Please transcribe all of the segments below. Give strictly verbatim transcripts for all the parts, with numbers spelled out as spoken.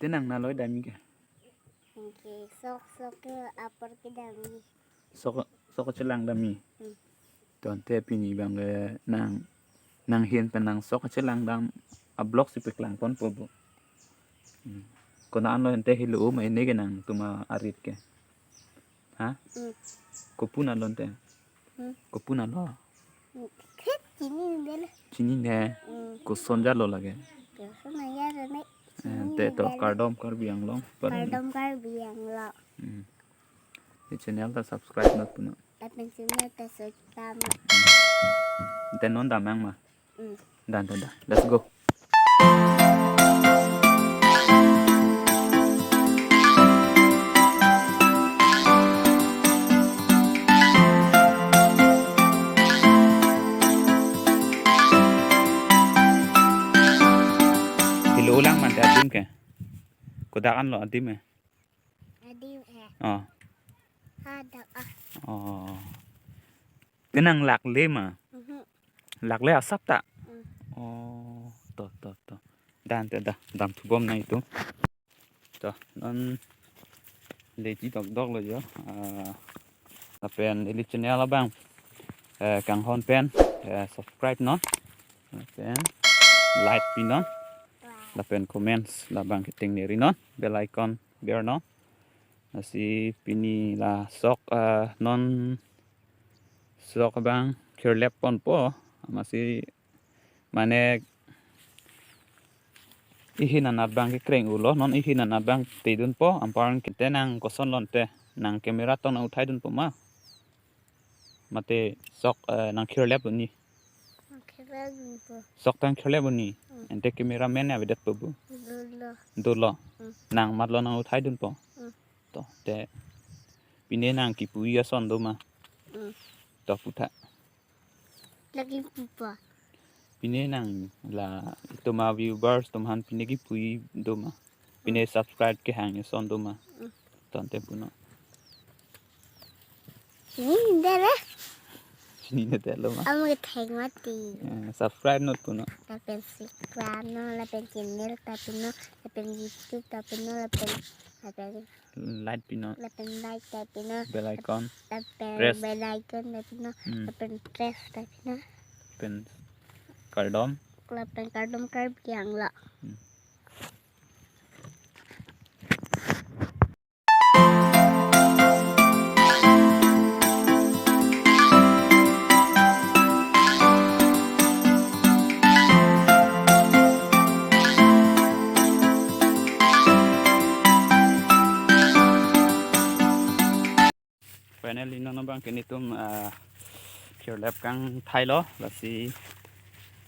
Te nang nalo dam-i ke? Oke, sok sok ke apor kedam-i. Sok sok chelang dam-i. Hmm. Tangte pini abang ke nang nanghin pen nang sok chelang dam a-vlog si paklang ponpo bo. Hmm. Konat lo ante helo ma ini ke nangtum arit ke? Ha? Hmm. Kopi nat lo ante? Hmm. Kopi nat lo? Hmm. Chinine. Chinine. Hmm. Koson jat lo lake? Koson jat lo ne. Eh, te to, chinine. Kardom Karbi Anglong. Kardom Karbi Anglong. Hmm. Te channel ta subscribe not pu non. Lapen channel ta subscribe not. Hmm. Te non dam nang ma? Hmm. Dam, dam, dam. Let's go. Helo lang ma ante adim ke? Kodak an lo adim ke? Adim ke. Oh. Hadak ah. Oh. Te nang lakle ma? Mhm. Lakle asap ta? Mm. Oh, to, to, to. Dam ante, dam, damthu bom nangtum. To, non leji dokdok lo jo. Ah, lapen ili channel abang, eh, kanghon pen, eh, subscribe non. Lapen like pi non. Lapen comments labang ketengneri non. Bell icon ber non. Lasi pini la sok, eh, non sok abang khirlep ponpo. Amatsi mane ihin anat abang kekreng-o lo, non ihin anat abang tedunpo, anparke te nang koson lo ante, nang camera tong nang uthai dunpo ma? Mate sok, eh, nang khirlep un-e? Nang khirlep dunpo. Sok ta khirlep un-e? Hmm. Ante cameraman avedet po bo? Dolo. Dolo. Hmm. Nang mat lo nang uthai dunpo? Hmm. To, te pine nang kipu-i ason do ma? Hmm. To, putha. Lagi pupa. Pine nang la itum a-viewers atum aphan pine kipu-i do ma? Pine subscribe kehang ason do ma? Mm. To ante pu non. Chinine dere. Chinine det lo ma? Amo ketheng mati. Eh, subscribe not pu non. Lapen subscribe non, lapen channel ta pi non, lapen YouTube ta pi non, lapen, lapen like pi non. Lapen like ta pi non. Bell icon. Lapen press. Bell icon ta pi non. Hmm. Lapen press ta pi non. Lapen kardom. Lapen kardom Karbi Anglong. Hmm. Finally, non abang ke netum, ah, khirlep kangthai lo, lasi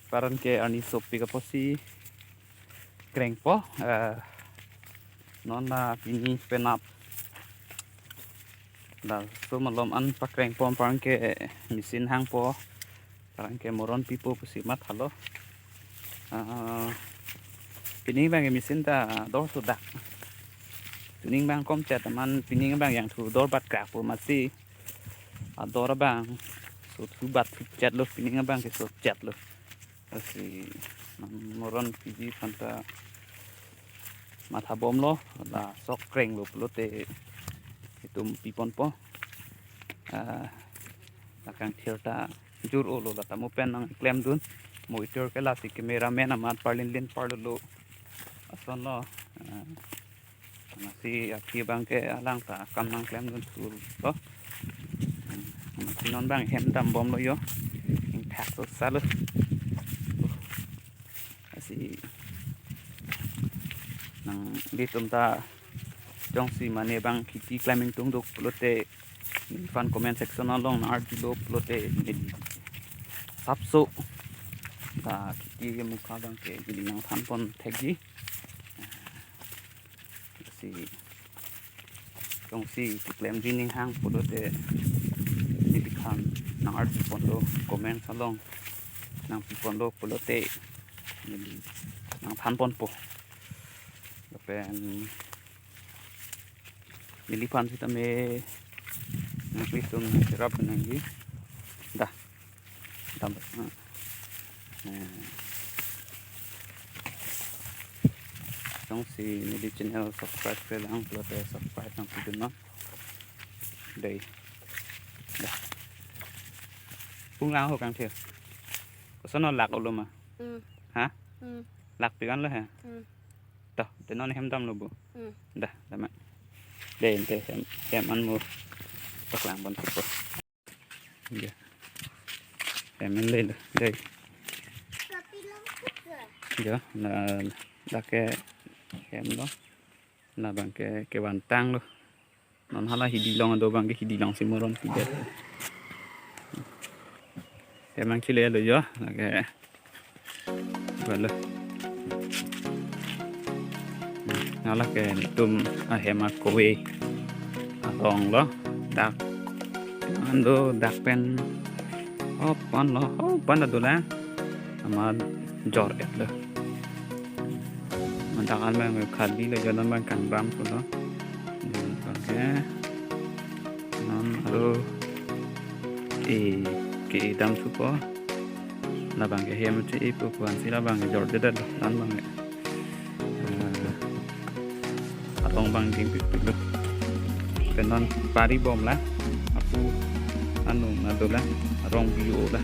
anparke arni sopik apotsi krengpo, ah, non la pini penap laso malom an pakrengpo, anparke machine hangpo, anparke moron pipo pusi mathalo. Ah, pini abang machine ta dor sudak. Pini abang kom chet amat pini abang jangthu dor bat krakpo amatsi ador abang sothu bat chet lo, pini abang ke sot chet lo. Lasi nang moron piji aphan ta matha bom lo, la sok kreng lo pulote itum pi ponpo. Ah, la kangthir ta jur-o lo, la tamo pen nang klemdun. Mo itur ke lasi cameraman amat parlin lin parlo lo. Ason lo. Ah, amatsi aphi abang ke alang ta akam nang klemdun sul lo. Amatsi non abang hem dam bom lo jo. Ingthak so salo. Lasi nanglitum ta jongsi mane abang kheti klem ingtungduk pulote neliphan comment section along nang arjulo pulote neli sapso ta kheti ke mukha abang ke neli nangthan pon thekji. Lasi jongsi keklemji ning hang pulote neliphan nang arju ponlo, comment along nang pi ponlo pulote neli nangthan ponpo. Lapen neliphan sitame nangklitum nangcherap nangji. Dah. Tambah. Eh. Jongsi neli channel subscribe-kle lang pulote subscribe nangpidun non. Dei. Dah. Pung lang ho kangthir. Koson lak-olo ma? Hmm. Ha? Hmm. Lak pi-an lo he? Hmm. Toh, te non hem damlo bo. Hmm. Dah, dam-et. Dei, te hem, hem an mo paklang ponpo. Ya. Hem an lelo. Dei. Ya, la, lake hem lo. Labang ke kevantang lo. Non hala hidi along ado abang ke hidi alongsi moron pidet. Hem an chilelo yo. Lake. Balo. Hala ke netum ahem akove arong lo. Dak. Ando dak pen. Opan lo. Opan ado la. Amat jor-et lo. Dak an abang khali lo, jalan abang kangbam pulo. Oke. Non aro e ke damthupo. Labang ke hem che-epo pu-ansi labang ke jordedetlo, non abang ke. Eh, arong abang dingpikpiklo. Pen non pari bom la, apu anung ado la, arong bio la.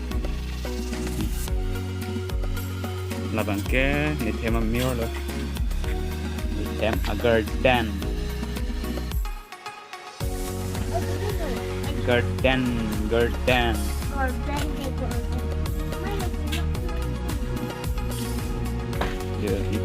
Labang ke nithem amir lo. Nithem a garden. Garden, garden. Garden ke garden. Ya, nithem